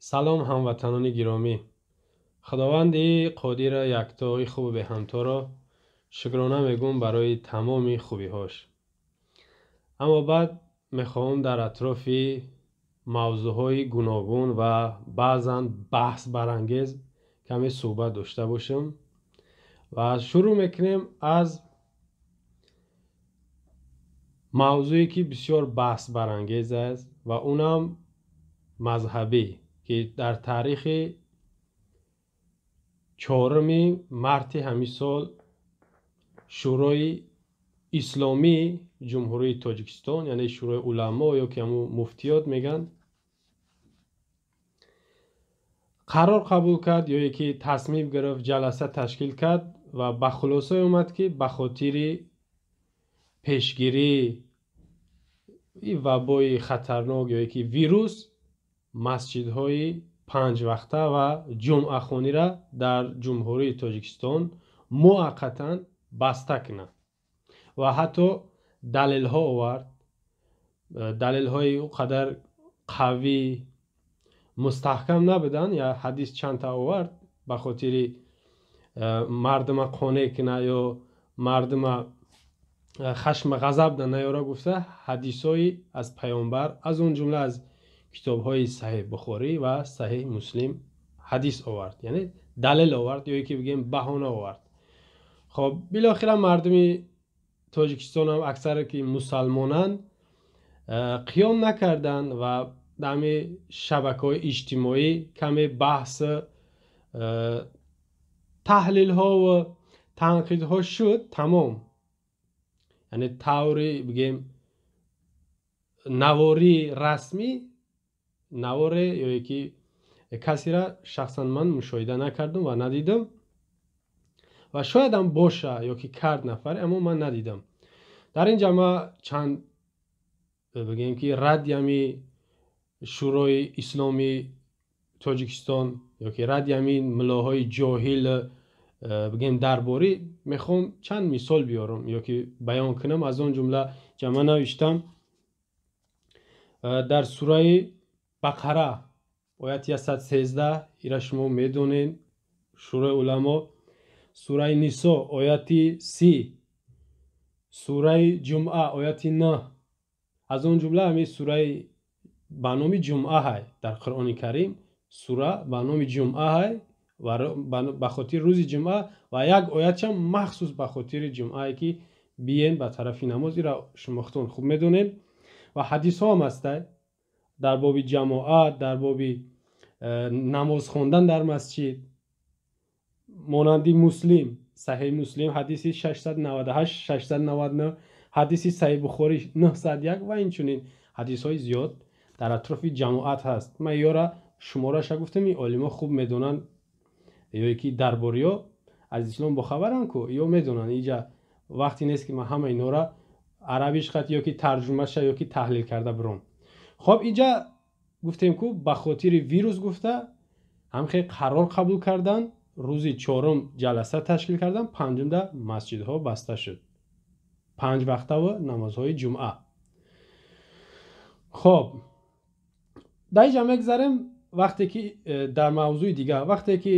Салом, ҳамватанони гиромӣ. Худованди қодира, яктои хубу беҳамторо шукрона мегӯм барои тамоми хубиҳош. Аммо баъд мехоҳам дар атрофи мавзӯъҳои гуногун ва баъзан баҳсбарангез каме суҳбат дошта бошам ва шурӯъ мекунем аз мавзӯе, ки бисёр баҳсбарангез аст ва унам мазҳабӣ, ки дар таърихи 4 марти ҳамин сол Шӯрои Исломии Ҷумҳурии Тоҷикистон, яъне Шӯрои уламо ё ки ҳамун муфтиёт мегӯянд, қарор қабул кард ё ки тасмим гирифт, ҷаласа ташкил кард ва ба хулосае омад, ки ба хотири пешгирии вабои хатарнок ё ки вирус масҷидҳои панҷвақта ва ҷумъахониро дар Ҷумҳурии Тоҷикистон муваққатан баста кунад ва ҳатто далелҳо овард, далелҳои ӯ қадар қавӣ мустаҳкам набуданд. Я ҳадис чандта овард ба хотири мардума қонеъ кунад ё мардума хашма ғазаб наёра гуфта, ҳадисҳои аз паёмбар, аз он ҷумла аз китобҳои Саҳеҳ Бухорӣ ва Саҳеҳ Муслим ҳадис овард, яъне далел овард ё ки бигем баҳона овард. Хоб, билохира мардуми Тоҷикистонам аксаре ки мусалмонанд қиём накарданд ва дар ҳамин шабакаҳои иҷтимоӣ каме баҳс, таҳлилҳо ва танқидҳо шуд, тамом. Яъне таври бигем навории расмӣ наворе ё ки касеро шахсан ман мушоҳида накардам ва надидам ва шоядам боша ё ки кард нафаре, аммо ман надидам. Дар ин ҷа ма чанд бигем ки радди ҳами Шӯрои Исломии Тоҷикистон ё ки радди ҳамин муллоҳои ҷоҳил, бигем дарборӣ, мехоҳам чанд мисол биёрам ё ки баён кунам. Аз он ҷумла ҷа ман навиштам, дар сураи Бақара ояти 113, ира шумо медонед, Шӯрои уламо, сураи Нисо ояти 30, сураи Ҷумъа ояти 9. Аз он ҷумла ҳамин сураи ба номи Ҷумъа ҳай дар Қуръони Карим, сура ба номи Ҷумъа ҳай ба хотири рӯзи ҷумъа ва як оятшам махсус ба хотири ҷумъае, ки биен ба тарафи намоз, ира шумо худтон хуб медонед. Ва ҳадисҳо ҳам ҳастай дар боби ҷамоат, дар боби намоз хондан дар масҷид, монанди Муслим, Саҳеҳи Муслим ҳадиси 698, 699, ҳадиси Саҳеҳи Бухорӣ 901 ва инчунин ҳадисҳои зиёд дар атрофи ҷамоат ҳаст. Ман ёра шумораша гуфтам, ин олимо хуб медонанд ё ки дарбориё аз ислом бохабаранд ку, ё медонанд. Инҷа вақте нест, ки ман ҳама инора арабиш хат ё ки тарҷумаша ё ки таҳлил карда биром. Хоб, инҷа гуфтем ку ба хотири вирус гуфта ҳамхел қарор қабул кардан, рӯзи чорум ҷаласа ташкил кардан, панҷумда масҷидҳо баста шуд, панҷ вақтаву намозҳои ҷумъа. Хоб, дар инҷа мегзарем. Вақте ки дар мавзӯи дигар, вақте ки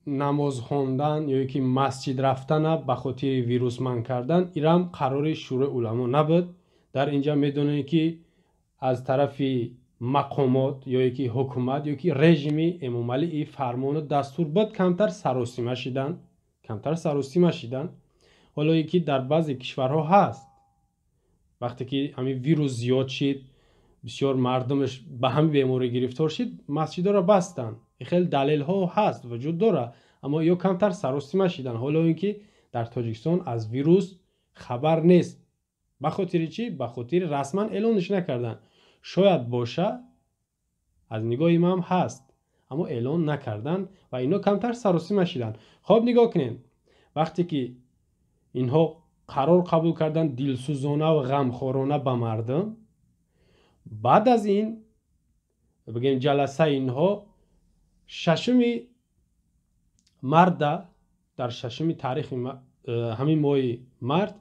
намоз хондан ё ки масҷид рафтана ба хотири вирус манъ кардан, ирам қарори Шӯрои уламо набуд. Дар инҷа медонем, ки аз тарафи мақомот ё ки ҳукумат ё ки режими Эмомалӣ и фармону дастур буд. Камтар саросима шидан, камтар саросима шидан. Ҳолое ки дар баъзе кишварҳо ҳаст, вақте ки ҳамин вирус зиёд шид, бисёр мардумаш ба ҳамин беморӣ гирифтор шид, масҷидҳоро бастанд. Хеле далелҳо ҳаст, вуҷуд дорад, аммо ё камтар саросима шидан. Ҳоло ин ки дар Тоҷикистон аз вирус хабар нест. Ба хотири чӣ? Ба хотири расман эълонш накардан. Шояд боша, аз нигоҳи ман ҳаст, аммо эълон накардан ва ино камтар саросима шиданд. Хоб, нигоҳ кунед, вақте ки инҳо қарор қабул кардан дилсӯзона ва ғамхорона ба мардум, баъд аз ин бигем ҷаласаи инҳо 6 марта, дар 6-уми таърихи ҳамин моҳи март,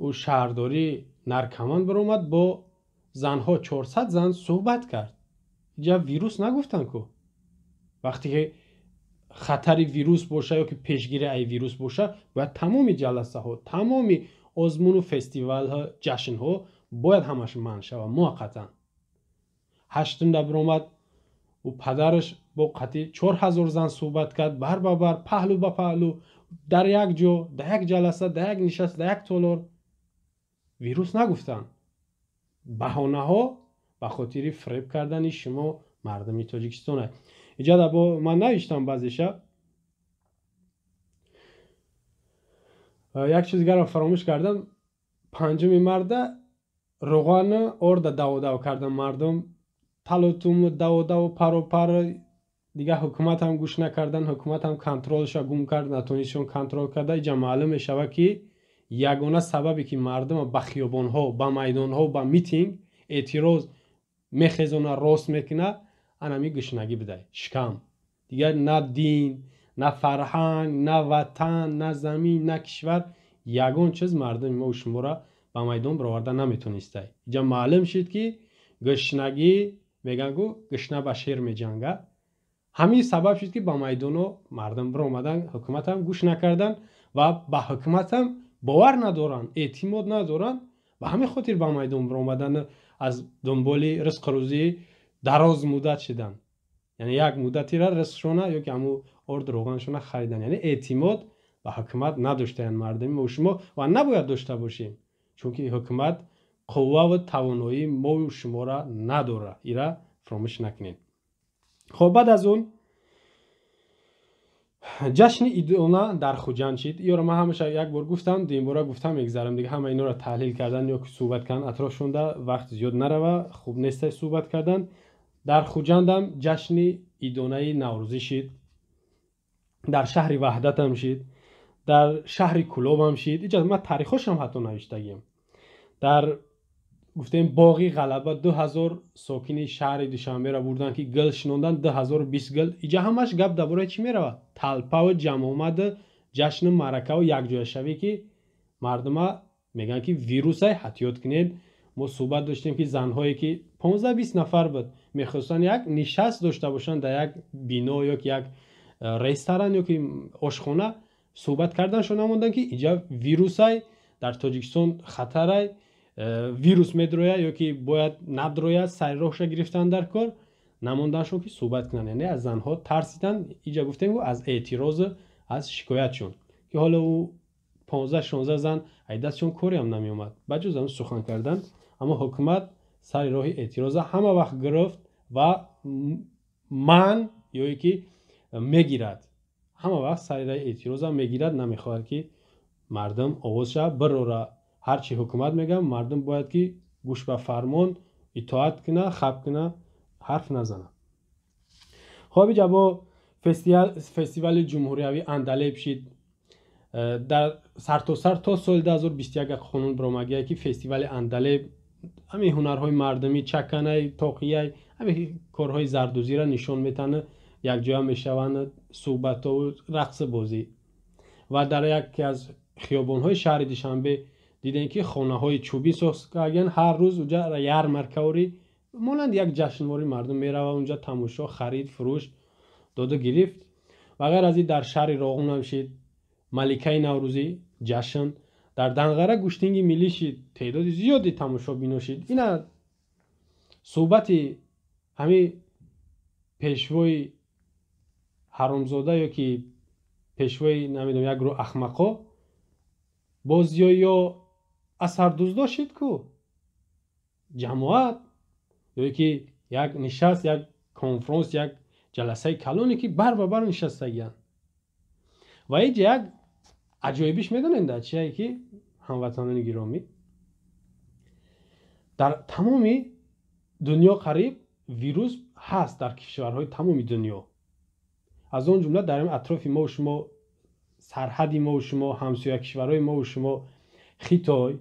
ӯ шаҳрдории Наркаман баромад, бо занҳо, 400 зан суҳбат кард. Иҷа вирус нагуфтанд ку. Вақте ки хатари вирус боша ё ки пешгирии ай вирус боша, бояд тамоми ҷаласаҳо, тамоми озмуну фестивалҳо, ҷашнҳо бояд ҳамаш манъ шавад муваққатан. Ҳаштумда биромад, ӯ падараш бо қатъи 4000 зан суҳбат кард, бар ба бар, паҳлӯ ба паҳлӯ, дар як ҷо, дар як ҷаласа, дар як нишаст, дар як толор. Вирус нагуфтанд. Баҳонаҳо ба хотири фиреб кардани шумо мардуми Тоҷикистон. Иҷада бо ман навиштам баъзеша. Як чиз дигарро фаромӯш кардам. 5 марта роғану орда даводав кардан мардум, талотуму даводаву паропар. Дигар ҳукумат ҳам гӯш накардан, ҳукумат ҳам контролша гум кард, натонистшон контрол карда. Иҷа маълум мешавад, ки ягона сабабе ки мардума ба хиёбонҳо, ба майдонҳо, ба митинг, эътироз мехезона, рост мекунад, анами гушнагӣ бидай, шикам. Дигар на дин, на фарҳанг, на ватан, на замин, на кишвар, ягон чиз мардуми мо шуморо ба майдон бароварда наметонистай. Иҷа маълум шуд, ки гушнагӣ, мегӯянд ку, гушна ба шер меҷангад. Ҳамин сабаб шуд, ки ба майдонҳо мардум биромаданд, ҳукуматам гӯш накарданд ва ба ҳукуматам бовар надоранд, эътимод надоранд. Ба ҳамин хотир ба майдон биромаданд, аз дунболи ризқу рӯзии дароз муддат шиданд. Яъне як муддатира ризқшона ё ки ҳамун орду роғаншона харидан. Яъне эътимод ба ҳукумат надоштаянд мардуми мо шумо ва набояд дошта бошем, чунки ҳукумат қувваву тавоноии мову шуморо надорад. Ира фаромӯш накунед. Хоб, баъд аз он ҷашни идона дар Хуҷанд шид. Иёро ман ҳамеша як бор гуфтам, дуюмбора гуфтам, мегзарам. Дига ҳама инора таҳлил кардан ё ки суҳбат кардан атрофшонда вақт зиёд нарава, хуб нестай суҳбат кардан. Дар Хуҷандам ҷашни идонаи наврӯзӣ шид, дар шаҳри Ваҳдатам шид, дар шаҳри Кулобам шид. Иҷа ман таърихошам ҳатто навиштагиам. Дар гуфтем боғи ғалаба 2000 сокини шаҳри Душанберо бурданд, ки гул шинонданд, 2020 гул. Иҷа ҳамаш гап дар бораи чӣ меравад? Талпаву ҷамъомаду ҷашну маъракаву якҷояшавӣ, ки мардума мегӯянд, ки вирусай, ҳатиёт кунед. Мо суҳбат доштем, ки занҳое ки 15-20 нафар буд, мехостанд як нишаст дошта бошанд дар як бино ё ки як ресторан ё ки ошхона, суҳбат карданшон намонданд, ки иҷа вирусай, дар Тоҷикистон хатарай, вирус медрояд ё ки бояд надрояд, сайроҳша гирифтан дар кор намонданшон, ки суҳбат кунанд. Яъне аз занҳо тарсиданд. Иҷа гуфтем, аз эътирозу аз шикоятшон, ки ҳоло ӯ 15-16 зан ай дастшон кореам намеомад ба ҷуз ан сухан кардан. Аммо ҳукумат сари роҳи эътироза ҳама вақт гирифт ва ман ё ки мегирад, ҳама вақт сари роҳи эътироза мегирад, намехоҳад, ки мардум овоз шавад, бирора. Ҳарчи ҳукумат мегӯяд, мардум бояд ки гӯш ба фармон, итоат куна, хаб куна, ҳарф назана. Хоб, иҷа бо фестивали ҷумҳуриявии Андалеб шид. Дар сартосар то соли 2021 қонун баромадгия, ки фестивали Андалеб ҳамин ҳунарҳои мардумӣ, чаканай, тоқияй, ҳамин корҳои зардӯзиро нишон метаҳанд, якҷоя мешаванд, суҳбатҳову рақсу бозӣ. Ва дар яке аз хиёбонҳои шаҳри Душанбе дидем, ки хонаҳои чӯбӣ сохтагиянд. Ҳар рӯз уҷа ярмаркаворӣ, монанди як ҷашнворӣ, мардум меравад унҷа, тамошо, харид, фурӯш, доду гирифт. Ва ғайр аз ин дар шаҳри Роғунам шид маликаи наврӯзӣ ҷашн. Дар Данғара гӯштинги миллӣ шид, теъдоди зиёди тамошобино шид. Ина суҳбати ҳамин пешвои ҳаромзода ё ки пешвои намедонам як гурӯҳ ахмақо бо зиёиё асардуздо шид ку ҷамоат ё ки як нишаст, як конфронс, як ҷаласаи калоне, ки бар ба бар нишастагиянд. Ва иҷа як аҷоибиш медонед дар чие, ки ҳамватанони гиромӣ, дар тамоми дунё қариб вирус ҳаст, дар кишварҳои тамоми дунё, аз он ҷумла дар атрофи мову шумо, сарҳади мову шумо, ҳамсоя кишварҳои мову шумо, Хитой,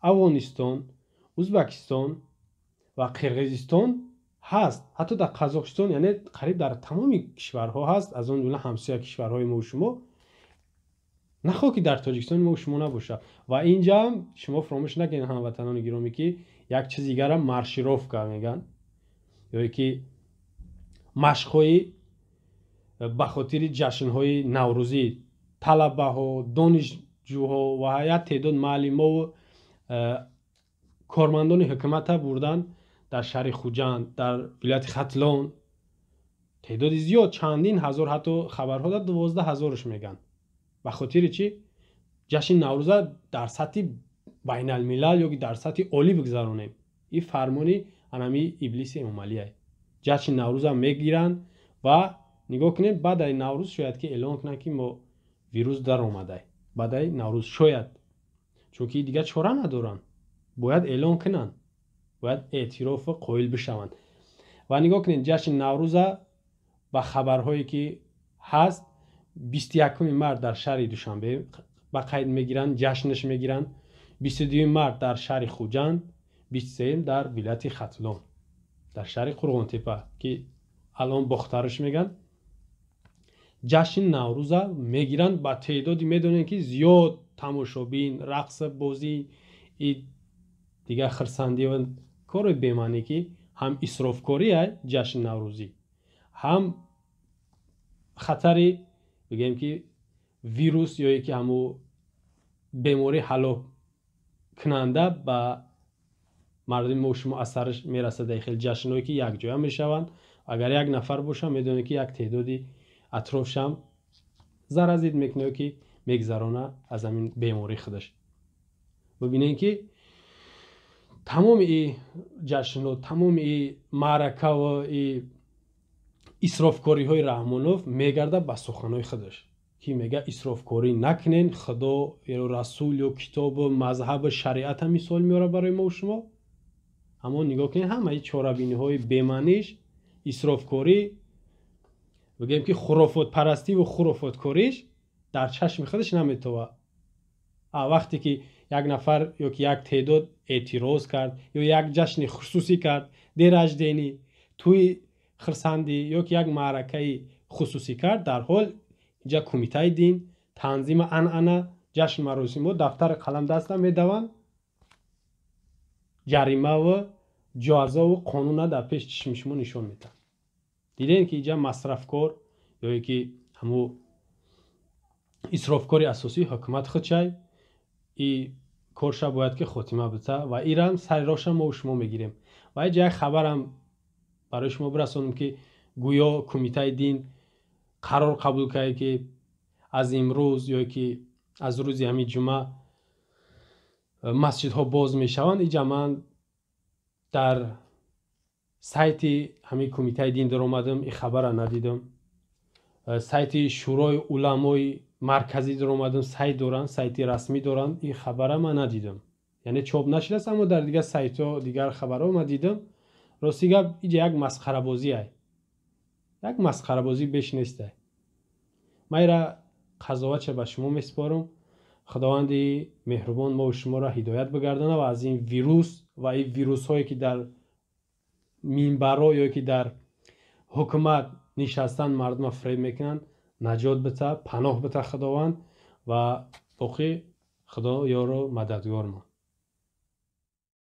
Афғонистон, Узбакистон ва Қирғизистон ҳаст, ҳатто дар Қазоқистон, яъне қариб дар тамоми кишварҳо ҳаст, аз он ҷумла ҳамсоя кишварҳои мову шумо. Нахоҳ ки дар Тоҷикистони мову шумо набошад. Ва инҷаам шумо фаромӯш накунед, ҳамватанони гиромӣ, ки як чизи дигарам маршировка мегӯянд ё ки Машқҳои ба хотири ҷашнҳои наврӯзӣ талабаҳо, донишҷӯҳо ва як теъдод муаллимову кормандони ҳукумата бурдан дар шаҳри Хуҷанд, дар вилояти Хатлон. Теъдоди зиёд, чандин ҳазор, ҳатто хабарҳо дар 12 ҳазорш мегӯянд. Ба хотири чӣ? Ҷашни Наврӯза дар сатҳи байналмилал ё ки дар сатҳи олӣ бигзаронем. Ин фармони анами иблиси Эмомалие. Ҷашни Наврӯза мегиранд ва нигоҳ кунед, баъдаи Наврӯз шояд ки эълон кунанд, ки мо вирус даромадай. Баъдаи Наврӯз шояд, чунки дигар чора надоранд, бояд эълон кунанд, бояд эътирофу қоил бишаванд. Ва нигоҳ кунед, ҷашни Наврӯза ба хабарҳое ки ҳаст, 21-уми март дар шаҳри Душанбе ба қайд мегиранд, ҷашнаш мегиранд, 22-юми март дар шаҳри Хуҷанд, 23-юм дар вилояти Хатлон, дар шаҳри Қурғонтепа, ки алон Бохтараш мегӯянд, ҷашни Наврӯза мегиранд. Ба теъдоди медонем, ки зиёд тамошобин, рақс, бозӣ и дигар хирсандӣ, кори бемаънӣ, ки ҳам исрофкория ҷашни наврӯзӣ, ҳам хатари, бигӯем, ки вирус ё ки ҳамун беморӣ ҳалоккунанда ба мардуми мо шумо асараш мерасад. Дар хел ҷашнҳое ки якҷоя мешаванд, агар як нафар боша, медонед, ки як теъдоди атрофшам заразит мекунад ё ки мегзарона аз ҳамин беморӣ худаш. Бибинем, ки тамоми и ҷашнҳо, тамоми и маъракаву и исрофкориҳои Раҳмонов мегардад ба суханҳои худаш, ки мега: «Исрофкорӣ накунен». Худо ё расул ё китобу мазҳабу шариата мисол меорад барои мо шумо. Аммо нигоҳ кунед, ҳамаи чорабиниҳои бемаъниш, исрофкорӣ, бигӯем, ки хурофотпарастиву хурофоткориш дар чашми худаш наметова. Вақте ки як нафар ё ки як теъдод эътироз кард ё як ҷашни хусусӣ кард, день рождения, тӯи хирсандӣ ё ки як маъракаи хусусӣ кард, дарҳол инҷа кумитаи дин, танзими анъана, ҷашн маросимҳо дафтари қалам даста медаванд, ҷаримаву ҷазову қонуна дар пеши чишми шумо нишон медиҳанд. Дидем, ки инҷа масрафкор ё ки ҳамун исрофкори асосӣ ҳукумат худшай. И корша бояд ки хотима бита ва ирам сари роша мо шумо мегирем. Ва инҷа як хабарам барои шумо бирасонам, ки гӯё кумитаи дин қарор қабул кард, ки аз имрӯз ё ки аз рӯзи ҳамин ҷумъа масҷидҳо боз мешаванд. Инҷа ман дар сайти ҳамин кумитаи дин даромадам, ин хабара надидам. Сайти Шӯрои уламои марказӣ даромадам, сайт доранд, сайти расмӣ доранд, ин хабара ман надидам, яъне чоп нашудааст. Аммо дар дигар сайтҳо, дигар хабарҳо ман дидам. Рости гап, инҷа як масхарабозие, як масхарабозӣ беш несте. Ман ира қазоватша ба шумо месупорам. Худованди меҳрубон мову шуморо ҳидоят бигардона ва аз ин вирус ва ин вирусҳое, ки дар минбарҳо ё ки дар ҳукумат нишастан, мардума фиреб мекунанд, наҷот бита, паноҳ бита Худованд. Ва боқӣ Худо ёру мададгормон.